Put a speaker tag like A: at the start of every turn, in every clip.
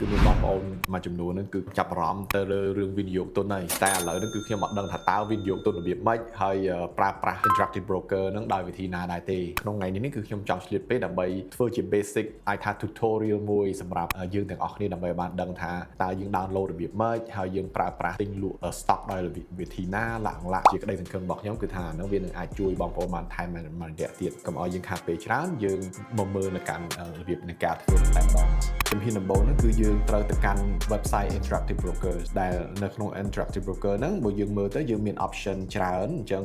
A: គឺមានបងប្អូនមួយចំនួនហ្នឹងគឺចាប់អារម្មណ៍ទៅលើរឿងវិនិយោគទុនហើយតែឥឡូវហ្នឹងគឺខ្ញុំអត់ដឹងថាតើវិនិយោគទុនរបៀបម៉េចហើយប្រើប្រាស់ interactive broker ហ្នឹងដោយវិធីណាដែរទេក្នុងថ្ងៃនេះគឺខ្ញុំចង់ឆ្លៀតពេលដើម្បីធ្វើជា basic អាចថា tutorial មួយសម្រាប់យើងទាំងអស់គ្នាដើម្បីបានដឹងថាតើយើង download របៀបម៉េចហើយយើងប្រើប្រាស់ទិញលក់ stock ដោយវិធីណាលាក់លាក់ជាក្តីសង្ឃឹមរបស់ខ្ញុំគឺថាហ្នឹងវានឹងអាចជួយបងប្អូនបានថែមមួយរយៈទៀតកុំឲ្យយើងខាតពេលច្រើនយើងមកមើលនៅកាន់របៀបនៃការធ្វើតែម្ដងជំហានដំបូងហ្នឹងគឺយើងត្រូវទៅកាន់ website Interactive Brokers ដែលនៅក្នុង Interactive Broker ហ្នឹងបើយើងមើលទៅយើងមាន option ច្រើនអញ្ចឹង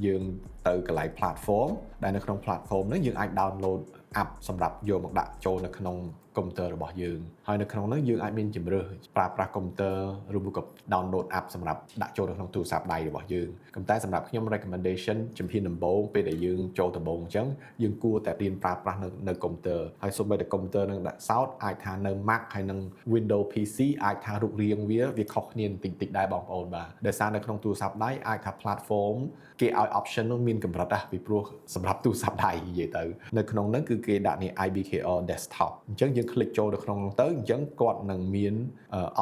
A: យើងទៅកន្លែង platform ដែលនៅក្នុង platform ហ្នឹងយើងអាច download app សម្រាប់យកមកដាក់ចូលនៅក្នុងកុំព្យូទ័ររបស់យើងហើយនៅក្នុងហ្នឹងយើងអាចមានជម្រើសប្រើប្រាស់កុំព្យូទ័រឬមួយក៏ download app សម្រាប់ដាក់ចូលនៅក្នុងទូរស័ព្ទដៃរបស់យើងប៉ុន្តែសម្រាប់ខ្ញុំ recommendation ជំហានដំបូងពេលដែលយើងចូលដំបូងអញ្ចឹងយើងគួរតែរៀនប្រើប្រាស់នៅកុំព្យូទ័រហើយសូម្បីតែកុំព្យូទ័រនឹងដាក់សោតអាចថានៅ Mac ហើយនឹង Windows PC អាចថារូបរាងវាវាខុសគ្នាបន្តិចតិចដែរបងប្អូនបាទដោយសារនៅក្នុងទូរស័ព្ទដៃអាចថា platform គេឲ្យ option នោះមានកម្រិតណាពីព្រោះសម្រាប់ទូរស័ព្ទដៃនិយាយទៅនៅក្នុងហ្នឹងគឺគេដាក់នេះ IBKR desktop អញ្ចឹងយើង click ចូលទៅក្នុងហ្នឹងទៅអញ្ចឹងគាត់នឹងមាន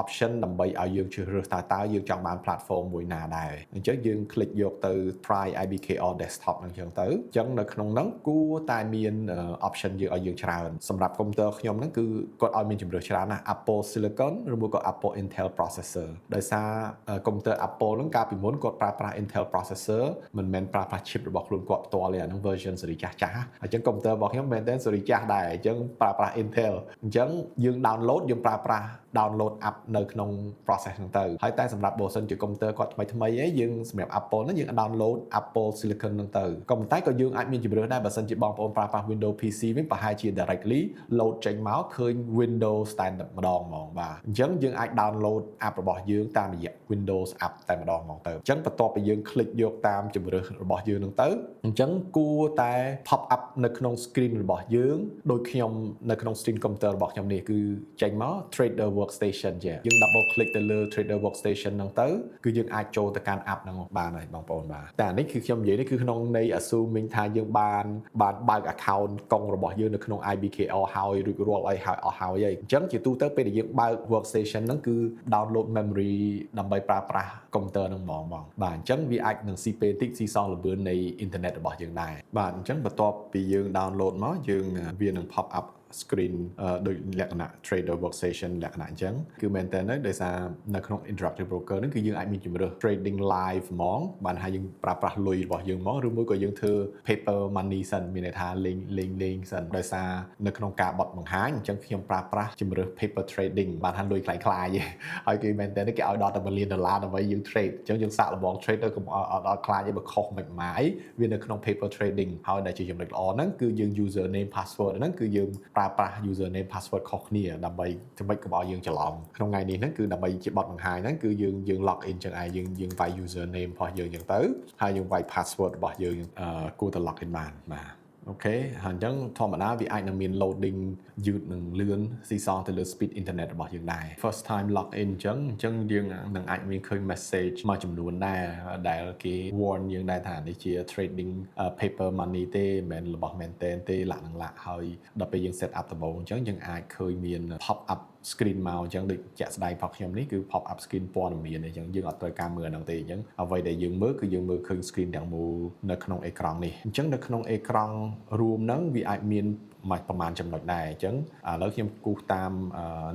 A: option ដើម្បីឲ្យយើងជ្រើសរើសតើតើយើងចង់បាន platform មួយណាដែរអញ្ចឹងយើង click យកទៅ try IBKR desktop ហ្នឹងអញ្ចឹងទៅអញ្ចឹងនៅក្នុងហ្នឹងគួរតែមាន option យើងឲ្យយើងច្រើនសម្រាប់កុំព្យូទ័រខ្ញុំហ្នឹងគឺគាត់ឲ្យមានជម្រើសច្រើនណាស់ Apple Silicon ឬមួយក៏ Apple Intel processor ដោយសារកុំព្យូទ័រ Apple ហ្នឹងកាលពីមុនគាត់ប្រើប្រាស់ Intel processor មិនមែនប្រើប្រាស់ chip របស់ខ្លួនគាត់ផ្ទាល់ទេអាហ្នឹង version ស៊េរីចាស់ចាស់អញ្ចឹងកុំព្យូទ័ររបស់ខ្ញុំមែនទែនស៊េរីចាស់ដែរអញ្ចឹងប្រើប្រាស់ Intel អញ្ចឹងយើង download យើងប្រើប្រាស់ download app នៅក្នុង process ហ្នឹងទៅហើយតែសម្រាប់បើសិនជាកុំព្យូទ័រគាត់ថ្មីថ្មីអីយើងសម្រាប់ Apple ហ្នឹងយើង download Apple Silicon ហ្នឹងទៅក៏ប៉ុន្តែក៏យើងអាចមានជម្រើសដែរបើសិនជាបងប្អូនប្រើប្រាស់ Windows PC វិញប្រហែលជា directly load ចេញមកឃើញ Windows standard ម្ដងហ្មងបាទអញ្ចឹងយើងអាច download app របស់យើងតាមរយៈ Windows app តែម្ដងហ្មងទៅអញ្ចឹងបន្ទាប់ពីយើង click យកតាមជម្រើសរបស់យើងហ្នឹងទៅអញ្ចឹងគួរតែ pop up នៅក្នុង screen របស់យើងដូចខ្ញុំនៅក្នុង screen computer របស់ខ្ញុំនេះគឺចេញមក Trader Workstation ជាយើង double click ទៅលើ Trader Workstation ហ្នឹងទៅគឺយើងអាចចូលទៅកាន់ app ហ្នឹងបានហើយបងប្អូនបាទតែអានេះគឺខ្ញុំនិយាយនេះគឺក្នុងន័យ assuming ថាយើងបានបានបើក account កុងរបស់យើងនៅក្នុង IBKR ហើយរួចរាល់អីហើយអស់ហើយហើយអញ្ចឹងជាទូទៅពេលដែលយើងបើក workstation ហ្នឹងគឺ download memory ដើម្បីប្រើប្រាស់កុំព្យូទ័រហ្នឹងហ្មងបងបាទអញ្ចឹងវាអាចនឹងស៊ីពេលតិចស៊ីសងល្បឿននៃអ៊ីនធឺណិតរបស់យើងដែរបាទអញ្ចឹងបន្ទាប់ពីយើង download មកយើងវានឹង pop up screen ដូចលក្ខណៈ trader workstation លក្ខណៈអញ្ចឹងគឺមែនតើដោយសារនៅក្នុង interactive broker ហ្នឹងគឺយើងអាចមានជម្រើស trading live ហ្មងបានហើយយើងប្រើប្រាស់លុយរបស់យើងហ្មងឬមួយក៏យើងធ្វើ paper money សិនមានន័យថាលេងលេងលេងសិនដោយសារនៅក្នុងការបត់បង្ហាញអញ្ចឹងខ្ញុំប្រើប្រាស់ជម្រើស paper trading បានថាលុយក្លាយក្លាយហើយគេមែនតើគេឲ្យដល់តែ1លានដុល្លារដើម្បីយើង trade អញ្ចឹងយើងសាកល្បង trade ទៅកុំឲ្យអត់ខ្លាចទេបើខុសមិនម៉ាយវានៅក្នុង paper trading ហើយដែលជាចំណុចល្អហ្នឹងគឺយើង username password ហ្នឹងគឺយើងប្រើប្រាស់ username password ខុសគ្នាដើម្បីធ្វើម៉េចកុំឲ្យយើងច្រឡំក្នុងថ្ងៃនេះហ្នឹងគឺដើម្បីជាបទបង្ហាញហ្នឹងគឺយើងយើង log in ចឹងឯងយើងយើងវាយ username របស់យើងចឹងទៅហើយយើងវាយ password របស់យើងគួរតែ log in បានបាទ OK ហើយអញ្ចឹងធម្មតាវាអាចនឹងមាន loading យឺតនិងលឿនស៊ីសងទៅលើ speed internet របស់យើងដែរ first time log in អញ្ចឹងអញ្ចឹងយើងនឹងអាចមានឃើញ message មួយចំនួនដែរដែលគេ warn យើងដែរថានេះជា trading paper money ទេមិនមែនរបស់មែនទែនទេលាក់នឹងលាក់ហើយដល់ពេលយើង set up ដំបូងអញ្ចឹងយើងអាចឃើញមាន pop up screen មកអញ្ចឹងដូចជាក់ស្ដែងរបស់ខ្ញុំនេះគឺ pop up screen ព័ត៌មានអញ្ចឹងយើងអត់ត្រូវការមើលអាហ្នឹងទេអញ្ចឹងអ្វីដែលយើងមើលគឺយើងមើលឃើញ screen ទាំងមូលនៅក្នុងអេក្រង់នេះអញ្ចឹងនៅក្នុងអេក្រង់រួមហ្នឹងវាអាចមានមួយប្រហែលចំណុចដែរអញ្ចឹងឥឡូវខ្ញុំគូសតាម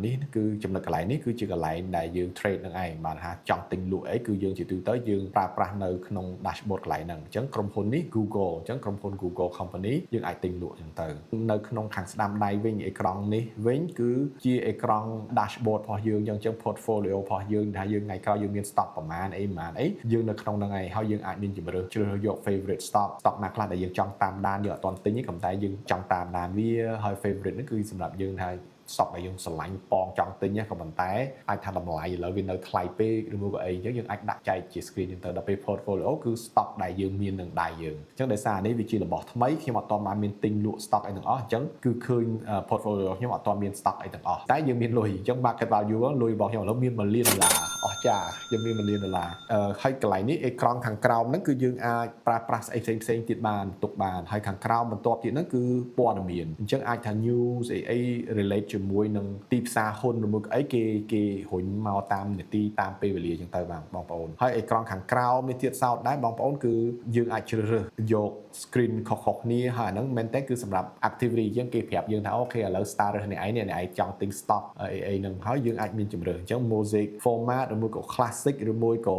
A: នេះគឺចំណុចកន្លែងនេះគឺជាកន្លែងដែលយើង trade នឹងឯងបានថាចង់ទិញលក់អីគឺយើងជាទូទៅយើងប្រើប្រាស់នៅក្នុង dashboard កន្លែងហ្នឹងអញ្ចឹងក្រុមហ៊ុននេះ Google អញ្ចឹងក្រុមហ៊ុន Google Company យើងអាចទិញលក់អញ្ចឹងទៅនៅក្នុងខាងស្ដាំដៃវិញអេក្រង់នេះវិញគឺជាអេក្រង់ dashboard របស់យើងអញ្ចឹង portfolio របស់យើងថាយើងថ្ងៃក្រោយយើងមាន stock ប្រមាណអីប្រមាណអីយើងនៅក្នុងហ្នឹងឯងហើយយើងអាចមានជម្រើសជ្រើសរើសយក favorite stock stock ណាខ្លះដែលយើងចង់តាមដានយើងអត់ទាន់ទិញទេក៏តែយើងចង់តាមដានវាហើយ favorite ហ្នឹងគឺសម្រាប់យើងថា stock ដែលយើងស្រឡាញ់ប៉ងចង់ទិញក៏ប៉ុន្តែអាចថាតម្លៃឥឡូវវានៅថ្លៃពេកឬមួយក៏អីអញ្ចឹងយើងអាចដាក់ចែកជា screen អញ្ចឹងទៅដល់ពេល portfolio គឺ stock ដែលយើងមាននឹងដៃយើងអញ្ចឹងដោយសារនេះវាជារបស់ថ្មីខ្ញុំអត់ទាន់បានមានទិញលក់ stock អីទាំងអស់អញ្ចឹងគឺឃើញ portfolio ខ្ញុំអត់ទាន់មាន stock អីទាំងអស់តែយើងមានលុយអញ្ចឹង market value លុយរបស់ខ្ញុំឥឡូវមាន1លានដុល្លារ អស្ចារ្យយើងមាន1លានដុល្លារអឺហើយកន្លែងនេះអេក្រង់ខាងក្រោមហ្នឹងគឺយើងអាចប្រើប្រាស់ស្អីផ្សេងផ្សេងទៀតបានទុកបានហើយខាងក្រោមបន្ទាប់ទៀតហ្នឹងគឺព័ត៌មានអញ្ចឹងអាចថា news អីអី relate ជាមួយនឹងទីផ្សារហ៊ុនឬមួយក៏អីគេគេរុញមកតាមនាទីតាមពេលវេលាអញ្ចឹងទៅបាទបងប្អូនហើយអេក្រង់ខាងក្រោមនេះទៀតសោតដែរបងប្អូនគឺយើងអាចជ្រើសរើសយក screen ខុសៗគ្នាហើយអាហ្នឹងមែនតើគឺសម្រាប់ activity អញ្ចឹងគេប្រាប់យើងថាOK ឥឡូវ start រើសអ្នកឯងនេះអ្នកឯងចង់ទិញ stock អីអីហ្នឹងហើយយើងអាចមានជម្រើសអញ្ចឹង mosaic format ឬមួយក៏ classic ឬមួយក៏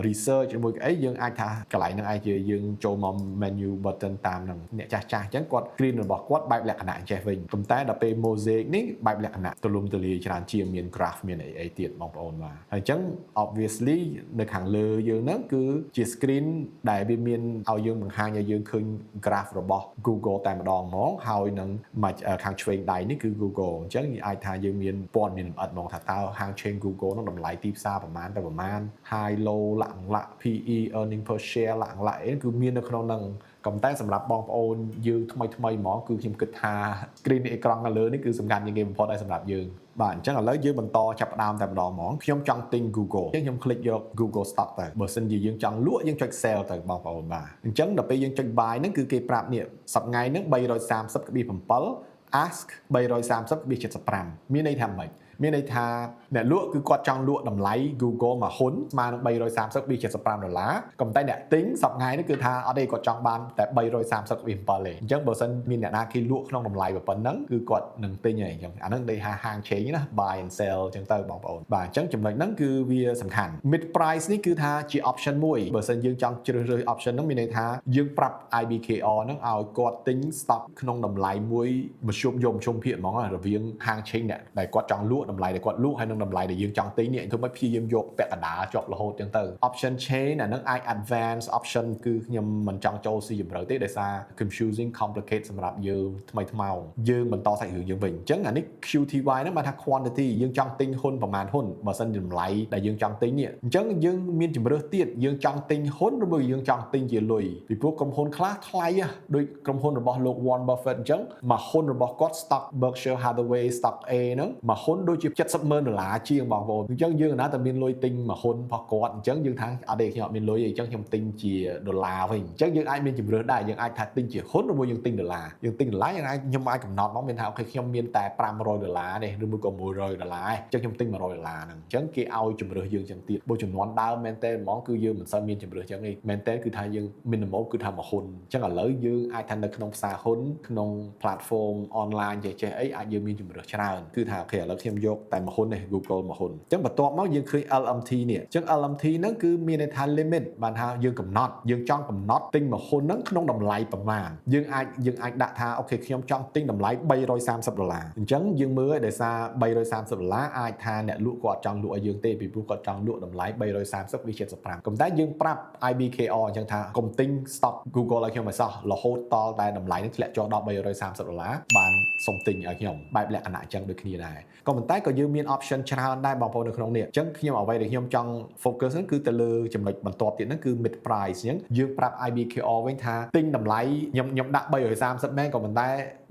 A: research ឬមួយក៏អីយើងអាចថាកន្លែងហ្នឹងអាចជាយើងចូលមក menu button តាមហ្នឹងអ្នកចាស់ចាស់អញ្ចឹងគាត់ screen របស់គាត់បែបលក្ខណៈអញ្ចេះវិញប៉ុន្តែដល់ពេល mosaic នេះបែបលក្ខណៈទូលំទូលាយច្រើនជាងមាន graph មានអីអីទៀតបងប្អូនបាទហើយអញ្ចឹង obviously នៅខាងលើយើងហ្នឹងគឺជា screen ដែលវាមានឲ្យយើងបង្ហាញឲ្យយើងឃើញ graph របស់ Google តែម្ដងហ្មងហើយនឹងមកខាងឆ្វេងដៃនេះគឺ Google អញ្ចឹងអាចថាយើងមានព័ត៌មានលម្អិតហ្មងថាតើហាងឆេង Google នោះតម្លៃទីផ្សារប្រមាណទៅប្រមាណ high low លាក់លាក់ PE earning per share លាក់លាក់អីគឺមាននៅក្នុងហ្នឹងក៏តែសម្រាប់បងប្អូនយើងថ្មីថ្មីហ្មងគឺខ្ញុំគិតថា screen អេក្រង់ខាងលើនេះគឺសំខាន់ជាងគេបំផុតហើយសម្រាប់យើងបាទអញ្ចឹងឥឡូវយើងបន្តចាប់ផ្ដើមតែម្ដងហ្មងខ្ញុំចង់ទិញ Google អញ្ចឹងខ្ញុំ click យក Google stock ទៅបើសិនជាយើងចង់លក់យើងចុច sell ទៅបងប្អូនបាទអញ្ចឹងដល់ពេលយើងចុច buy ហ្នឹងគឺគេប្រាប់នេះសប្ថ្ងៃហ្នឹង330.7 ask 330.75មានន័យថាម៉េចមានន័យថាអ្នកលក់គឺគាត់ចង់លក់តម្លៃ Google មួយហ៊ុនស្មើនឹង330.75ដុល្លារក៏ប៉ុន្តែអ្នកទិញសប្ថ្ងៃនេះគឺថាអត់ទេគាត់ចង់បានតែ330.7ទេអញ្ចឹងបើសិនមានអ្នកណាគេលក់ក្នុងតម្លៃប៉ុណ្ណឹងគឺគាត់នឹងទិញហើយអញ្ចឹងអាហ្នឹងដូចថាហាងឆេងណា buy and sell អញ្ចឹងទៅបងប្អូនបាទអញ្ចឹងចំណុចហ្នឹងគឺវាសំខាន់ mid price នេះគឺថាជា option មួយបើសិនយើងចង់ជ្រើសរើស option ហ្នឹងមានន័យថាយើងប្រាប់ IBKR ហ្នឹងឲ្យគាត់ទិញ stock ក្នុងតម្លៃមួយមធ្យមយមជុំភាគហ្មងរវាងហាងឆេងអ្នកដែលគាត់ចង់លក់តម្លៃដែលគាត់លក់ហើយនឹងតម្លៃដែលយើងចង់ទិញនេះធ្វើម៉េចព្យាយាមយកពាក់កណ្ដាលជាប់រហូតចឹងទៅ option chain អាហ្នឹងអាច advance option គឺខ្ញុំមិនចង់ចូលស៊ីជម្រៅទេដោយសារ confusing complicate សម្រាប់យើងថ្មីថ្មោងយើងបន្តសាច់រឿងយើងវិញអញ្ចឹងអានេះ QTY ហ្នឹងបានថា quantity យើងចង់ទិញហ៊ុនប្រមាណហ៊ុនបើសិនតម្លៃដែលយើងចង់ទិញនេះអញ្ចឹងយើងមានជម្រើសទៀតយើងចង់ទិញហ៊ុនឬមួយយើងចង់ទិញជាលុយពីព្រោះក្រុមហ៊ុនខ្លះថ្លៃដូចក្រុមហ៊ុនរបស់លោក Warren Buffett អញ្ចឹងមួយហ៊ុនរបស់គាត់ stock Berkshire Hathaway stock A ហ្នឹងមួយហ៊ុនដូចជា70ម៉ឺនដុល្លារជាងបងប្អូនអញ្ចឹងយើងណាតែមានលុយទិញមួយហ៊ុនរបស់គាត់អញ្ចឹងយើងថាអត់ទេខ្ញុំអត់មានលុយទេអញ្ចឹងខ្ញុំទិញជាដុល្លារវិញអញ្ចឹងយើងអាចមានជម្រើសដែរយើងអាចថាទិញជាហ៊ុនឬមួយយើងទិញដុល្លារយើងទិញដុល្លារយើងអាចខ្ញុំអាចកំណត់មកមានថាOK ខ្ញុំមានតែ500ដុល្លារនេះឬមួយក៏100ដុល្លារអញ្ចឹងខ្ញុំទិញ100ដុល្លារហ្នឹងអញ្ចឹងគេឲ្យជម្រើសយើងអញ្ចឹងទៀតបើចំនួនដើមមែនតើហ្មងគឺយើងមិនសូវមានជម្រើសអញ្ចឹងទេមែនតើគឺថាយើង minimum គឺថាមួយហ៊ុនអញ្ចឹងឥឡូវយើងអាចថានៅក្នុងផ្សារហ៊ុនក្នុង platform online ចេះចេះអីអាចយើងមានជម្រើសច្រើនគឺថាOK ឥឡូវខ្ញុំយកតែមួយហ៊ុននេះ Google មួយហ៊ុនអញ្ចឹងបន្ទាប់មកយើងឃើញ LMT នេះអញ្ចឹង LMT ហ្នឹងគឺមានន័យថា limit បានថាយើងកំណត់យើងចង់កំណត់ទិញមួយហ៊ុនហ្នឹងក្នុងតម្លៃប្រមាណយើងអាចដាក់ថាOK ខ្ញុំចង់ទិញតម្លៃ330ដុល្លារអញ្ចឹងយើងមើលឲ្យដោយសារ330ដុល្លារអាចថាអ្នកលក់គាត់ចង់លក់ឲ្យយើងទេពីព្រោះគាត់ចង់លក់តម្លៃ330វា75ប៉ុន្តែយើងប្រាប់ IBKR អញ្ចឹងថាកុំទិញ stock Google ឲ្យខ្ញុំឲ្យសោះរហូតតតែតម្លៃនេះធ្លាក់ចុះដល់330ដុល្លារបានសុំទិញឲ្យខ្ញុំបែបលក្ខណៈអញ្ចឹងដូចគ្នាដែរក៏ប៉ុន្តែក៏យើងមាន option ច្រើនដែរបងប្អូននៅក្នុងនេះអញ្ចឹងខ្ញុំអ្វីដែលខ្ញុំចង់ focus ហ្នឹងគឺទៅលើចំណុចបន្ទាប់ទៀតហ្នឹងគឺ mid price អញ្ចឹងយើងប្រាប់ IBKR វិញថាទិញតម្លៃខ្ញុំដាក់330មែនក៏ប៉ុន្តែ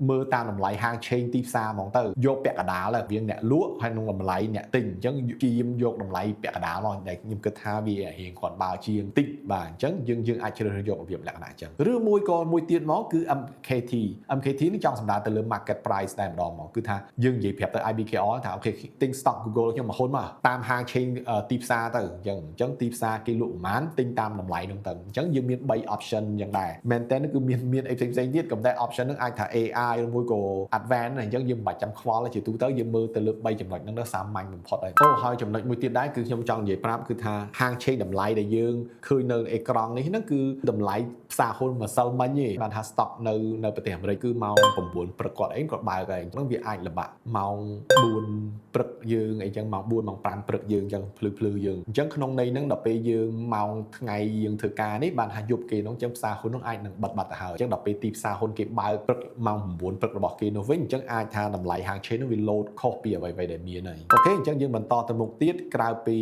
A: មើលតាមតម្លៃហាងឆេងទីផ្សារហ្មងទៅយកពាក់កណ្ដាលវាងអ្នកលក់ហើយនឹងតម្លៃអ្នកទិញអញ្ចឹងព្យាយាមយកតម្លៃពាក់កណ្ដាលមកដែលខ្ញុំគិតថាវារៀងគ្រាន់បើជាងតិចបាទអញ្ចឹងយើងយើងអាចជ្រើសរើសយករបៀបលក្ខណៈអញ្ចឹងឬមួយក៏មួយទៀតមកគឺ MKT MKT នេះចង់សំដៅទៅលើ market price តែម្ដងមកគឺថាយើងនិយាយប្រាប់ទៅ IBKR ថាOK ទិញ stock Google ខ្ញុំមួយហ៊ុនមកតាមហាងឆេងទីផ្សារទៅអញ្ចឹងទីផ្សារគេលក់ប្រហែលទិញតាមតម្លៃហ្នឹងទៅអញ្ចឹងយើងមាន3 option អញ្ចឹងដែរមែនតើគឺមានអីផ្សេងផ្សេងទៀតក៏តែ option ហ្នឹងអាចថា AI ឬមួយក៏ advance អញ្ចឹងយើងមិនបាច់ចាំខ្វល់ជាទូទៅយើងមើលទៅលើ3ចំណុចហ្នឹងទៅសាមញ្ញបំផុតហើយអូហើយចំណុចមួយទៀតដែរគឺខ្ញុំចង់និយាយប្រាប់គឺថាហាងឆេងតម្លៃដែលយើងឃើញនៅអេក្រង់នេះហ្នឹងគឺតម្លៃផ្សារហ៊ុនម្សិលមិញទេបានថា stock នៅប្រទេសអាមេរិកគឺម៉ោង9ព្រឹកគាត់អីគាត់បើកហើយហ្នឹងវាអាចលបាក់ម៉ោង4ព្រឹកយើងអីចឹងម៉ោង4ម៉ោង5ព្រឹកយើងចឹងភ្លឺភ្លឺយើងអញ្ចឹងក្នុងន័យហ្នឹងដល់ពេលយើងម៉ោងថ្ងៃយើងធ្វើការនេះបានថាយប់គេនោះចឹងផ្សារហ៊ុននោះអាចនឹងបិទបាត់ទៅហើយអញ្ចឹងដល់ពេលទីផ្សារហ៊ុនគេបើកព្រឹកម៉ោង9ព្រឹករបស់គេនោះវិញអញ្ចឹងអាចថាតម្លៃហាងឆេងនោះវាលោតខុសពីអ្វីៗដែលមានហើយ OK អញ្ចឹងយើងបន្តទៅមុខទៀតក្រៅពី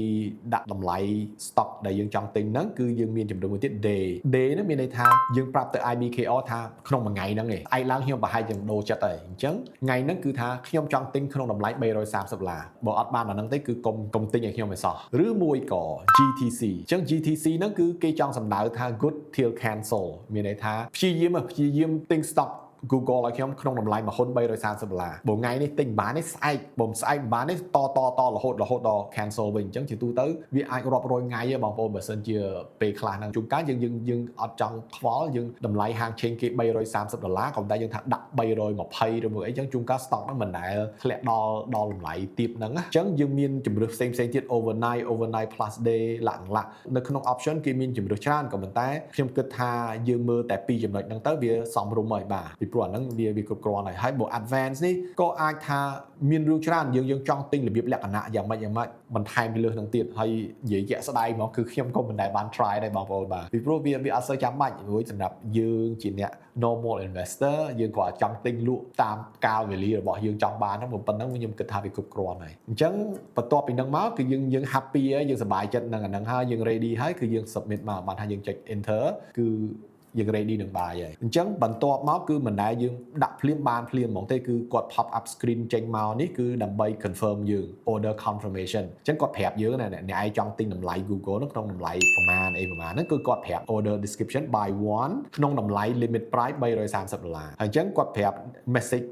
A: ដាក់តម្លៃ stock ដែលយើងចង់ទិញហ្នឹងគឺយើងមានចំនួនមួយទៀត day day ហ្នឹងមានន័យថា ថាយើងប្រាប់ទៅ IBKR ថាក្នុងមួយថ្ងៃហ្នឹងឯងឯងឡើងខ្ញុំប្រហែលជាដូរចិត្តហើយអញ្ចឹងថ្ងៃហ្នឹងគឺថាខ្ញុំចង់ទិញក្នុងតម្លៃ330ដុល្លារបើអត់បានអាហ្នឹងទេគឺកុំកុំទិញឲ្យខ្ញុំឲ្យសោះឬមួយក៏ GTC អញ្ចឹង GTC ហ្នឹងគឺគេចង់សំដៅថា good till cancel មានន័យថាព្យាយាមព្យាយាមទិញ stock Google ឲ្យខ្ញុំក្នុងតម្លៃមួយហ៊ុន330ដុល្លារបើថ្ងៃនេះទិញបាននេះស្អែកបើមិនស្អែកបាននេះតតតរហូតរហូតដល់ cancel វិញអញ្ចឹងជាទូទៅវាអាចរាប់រយថ្ងៃទេបងប្អូនបើសិនជាពេលខ្លះហ្នឹងជួនកាលយើងយើងយើងអត់ចង់ខ្វល់យើងតម្លៃហាងឆេងគេ330ដុល្លារក៏តែយើងថាដាក់320ឬមួយអីអញ្ចឹងជួនកាល stock ហ្នឹងមិនដែលធ្លាក់ដល់ដល់តម្លៃទាបហ្នឹងណាអញ្ចឹងយើងមានជម្រើសផ្សេងផ្សេងទៀត overnight, overnight plus day លាក់លាក់នៅក្នុង option គេមានជម្រើសច្រើនក៏ប៉ុន្តែខ្ញុំគិតថាយើងមើលតែពីរចំណុចហ្នឹងទៅវាសមរម្យហើយបាទពីព្រោះអាហ្នឹងវាវាគ្រប់គ្រាន់ហើយហើយបើ advance នេះក៏អាចថាមានរឿងច្រើនយើងយើងចង់ទិញរបៀបលក្ខណៈយ៉ាងម៉េចយ៉ាងម៉េចបន្ថែមពីលើហ្នឹងទៀតហើយនិយាយជាក់ស្ដែងហ្មងគឺខ្ញុំក៏មិនដែលបាន try ដែរបងប្អូនបាទពីព្រោះវាវាអត់សូវចាំបាច់ព្រោះសម្រាប់យើងជាអ្នក normal investor យើងគ្រាន់តែចង់ទិញលក់តាមកាលវេលារបស់យើងចង់បានហ្នឹងប៉ុណ្ណឹងខ្ញុំគិតថាវាគ្រប់គ្រាន់ហើយអញ្ចឹងបន្ទាប់ពីហ្នឹងមកគឺយើងយើង happy ហើយយើងសប្បាយចិត្តនឹងអាហ្នឹងហើយយើង ready ហើយគឺយើង submit មកបានថាយើងចុច enter គឺយើង ready នឹង buy ហើយអញ្ចឹងបន្ទាប់មកគឺមិនដែលយើងដាក់ភ្លាមបានភ្លាមហ្មងទេគឺគាត់ pop up screen ចេញមកនេះគឺដើម្បី confirm យើង order confirmation អញ្ចឹងគាត់ប្រាប់យើងណាអ្នកឯងចង់ទិញតម្លៃ Google នោះក្នុងតម្លៃប្រមាណអីប្រមាណហ្នឹងគឺគាត់ប្រាប់ order description buy one ក្នុងតម្លៃ limit price 330ដុល្លារហើយអញ្ចឹងគាត់ប្រាប់ message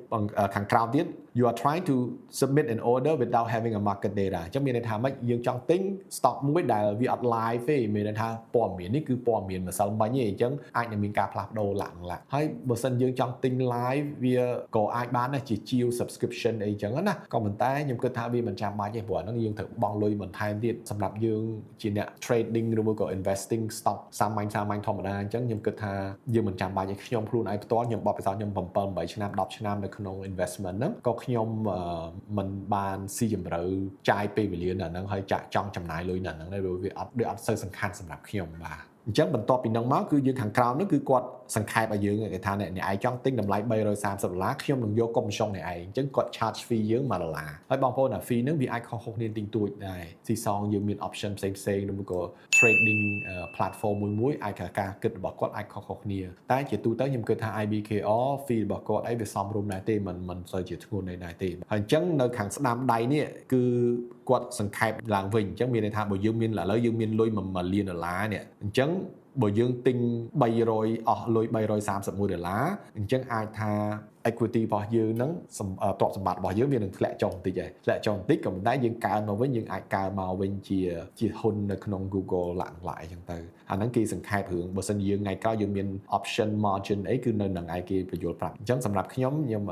A: ខាងក្រោមទៀត "You are trying to submit an order without having a market data." អញ្ចឹងមានន័យថាម៉េចយើងចង់ទិញ stock មួយដែលវាអត់ live ទេមានន័យថាព័ត៌មាននេះគឺព័ត៌មានម្សិលមិញទេអញ្ចឹងអាចនឹងមានការផ្លាស់ប្ដូរឡើងឡាហើយបើសិនយើងចង់ទិញ live វាក៏អាចបានដែរជាជាវ subscription អីចឹងណាក៏ប៉ុន្តែខ្ញុំគិតថាវាមិនចាំបាច់ទេព្រោះអាហ្នឹងយើងត្រូវបង់លុយបន្ថែមទៀតសម្រាប់យើងជាអ្នក trading ឬមួយក៏ investing stock សាមញ្ញសាមញ្ញធម្មតាអញ្ចឹងខ្ញុំគិតថាយើងមិនចាំបាច់ទេខ្ញុំខ្លួនឯងផ្ទាល់ខ្ញុំបទពិសោធន៍ខ្ញុំ7 8ឆ្នាំ10ឆ្នាំនៅក្នុង investment ហ្នឹងក៏ខ្ញុំមិនបានស៊ីជម្រៅចាយពេលវេលានៅហ្នឹងហើយចាក់ចង់ចំណាយលុយនៅហ្នឹងដែរព្រោះវាអត់ដូចអត់សូវសំខាន់សម្រាប់ខ្ញុំបាទអញ្ចឹងបន្ទាប់ពីហ្នឹងមកគឺយើងខាងក្រោមហ្នឹងគឺគាត់សង្ខេបឲ្យយើងគេថាអ្នកឯងចង់ទិញតម្លៃ330ដុល្លារខ្ញុំនឹងយក commission អ្នកឯងអញ្ចឹងគាត់ charge fee យើង1ដុល្លារហើយបងប្អូនអា fee ហ្នឹងវាអាចខុសៗគ្នាតិចតួចដែរស៊ីសងយើងមាន option ផ្សេងផ្សេងឬមួយក៏ trading platform មួយមួយអាចការគិតរបស់គាត់អាចខុសៗគ្នាតែជាទូទៅខ្ញុំគិតថា IBKR fee របស់គាត់អីវាសមរម្យដែរទេមិនមិនសូវជាធ្ងន់ដែរទេហើយអញ្ចឹងនៅខាងស្ដាំដៃនេះគឺគាត់សង្ខេបឡើងវិញអញ្ចឹងមានន័យថាបើយើងមានឥឡូវយើងមានលុយ1លានដុល្លារនេះអញ្ចឹងបើយើងទិញ300អស់លុយ331ដុល្លារអញ្ចឹងអាចថា equity របស់យើងហ្នឹងទ្រព្យសម្បត្តិរបស់យើងវានឹងធ្លាក់ចុះបន្តិចហើយធ្លាក់ចុះបន្តិចក៏ប៉ុន្តែយើងកើនមកវិញយើងអាចកើនមកវិញជាជាហ៊ុននៅក្នុង Google ឡើងឡាយអញ្ចឹងទៅអាហ្នឹងគេសង្ខេបរឿងបើសិនយើងថ្ងៃក្រោយយើងមាន option margin អីគឺនៅនឹងឯងគេបញ្យល់ប្រាប់អញ្ចឹងសម្រាប់ខ្ញុំខ្ញុំ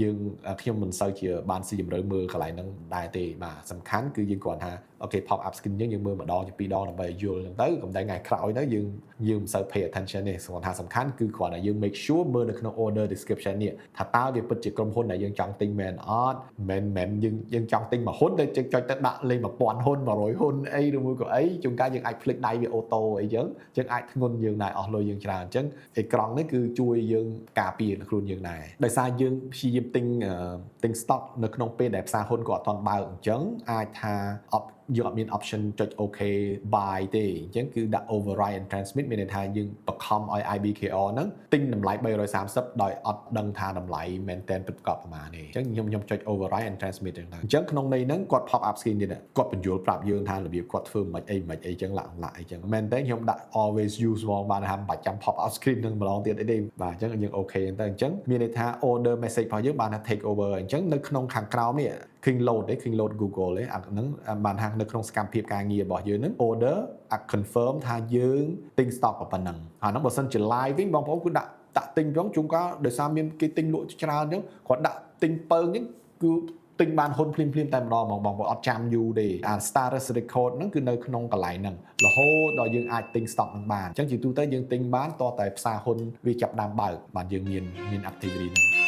A: យើងខ្ញុំមិនសូវជាបានស៊ីជម្រៅមើលកន្លែងហ្នឹងដែរទេបាទសំខាន់គឺយើងគ្រាន់ថា OK pop up screen យើងយើងមើលម្ដងជាពីរដងដើម្បីឲ្យយល់អញ្ចឹងទៅកុំតែថ្ងៃក្រោយទៅយើងយើងមិនសូវ pay attention ទេគ្រាន់ថាសំខាន់គឺគ្រាន់តែយើង make sure មើលនៅក្នុង order description នេះថាតើវាពិតជាក្រុមហ៊ុនដែលយើងចង់ទិញមែនអត់មិនមែនយើងយើងចង់ទិញមួយហ៊ុនតែចុចទៅដាក់លេខ1000ហ៊ុន100ហ៊ុនអីឬមួយក៏អីជួនកាលយើងអាចភ្លេចដៃវា auto អីចឹងយើងអាចធ្ងន់យើងដែរអស់លុយយើងច្រើនអញ្ចឹងអេក្រង់នេះគឺជួយយើងការពារខ្លួនយើងដែរដោយសារយើងព្យាយាមទិញទិញ stock នៅក្នុងពេលដែលផ្សារហ៊ុនក៏អត់ទាន់បើកអញ្ចឹងអាចថាអត់យើងអត់មាន option ចុច OK buy ទេអញ្ចឹងគឺដាក់ override and transmit មានន័យថាយើងបង្ខំឲ្យ IBKR ហ្នឹងទិញតម្លៃ330ដោយអត់ដឹងថាតម្លៃមែនតែនពិតប្រាកដប្រហែលទេអញ្ចឹងខ្ញុំខ្ញុំចុច override and transmit ចឹងទៅអញ្ចឹងក្នុងន័យហ្នឹងគាត់ pop up screen ទៀតគាត់បញ្យល់ប្រាប់យើងថារបៀបគាត់ធ្វើមិនអីមិនអីចឹងលាក់លាក់អីចឹងមែនទេខ្ញុំដាក់ always use ហ្មងបានថាមិនបាច់ចាំ pop up screen នឹងម្ដងទៀតអីទេបាទអញ្ចឹងយើង OK ទៅអញ្ចឹងមានន័យថា order message របស់យើងបានថា take over អញ្ចឹងនៅក្នុងខាងក្រោមនេះឃើញ load ទេឃើញ load Google ទេអាហ្នឹងបានថានៅក្នុងសកម្មភាពការងាររបស់យើងហ្នឹង order អា confirm ថាយើងទិញ stock ប៉ុណ្ណឹងអាហ្នឹងបើសិនជា live វិញបងប្អូនគឺដាក់ដាក់ទិញផងជួនកាលដោយសារមានគេទិញលក់ច្រើនអញ្ចឹងគាត់ដាក់ទិញពើងអញ្ចឹងគឺទិញបានហ៊ុនភ្លាមភ្លាមតែម្ដងហ្មងបងប្អូនអត់ចាំយូរទេអា status record ហ្នឹងគឺនៅក្នុងកន្លែងហ្នឹងរហូតដល់យើងអាចទិញ stock ហ្នឹងបានអញ្ចឹងជាទូទៅយើងទិញបានតតែផ្សារហ៊ុនវាចាប់ដើមបើកបានយើងមានមាន activity ហ្នឹង។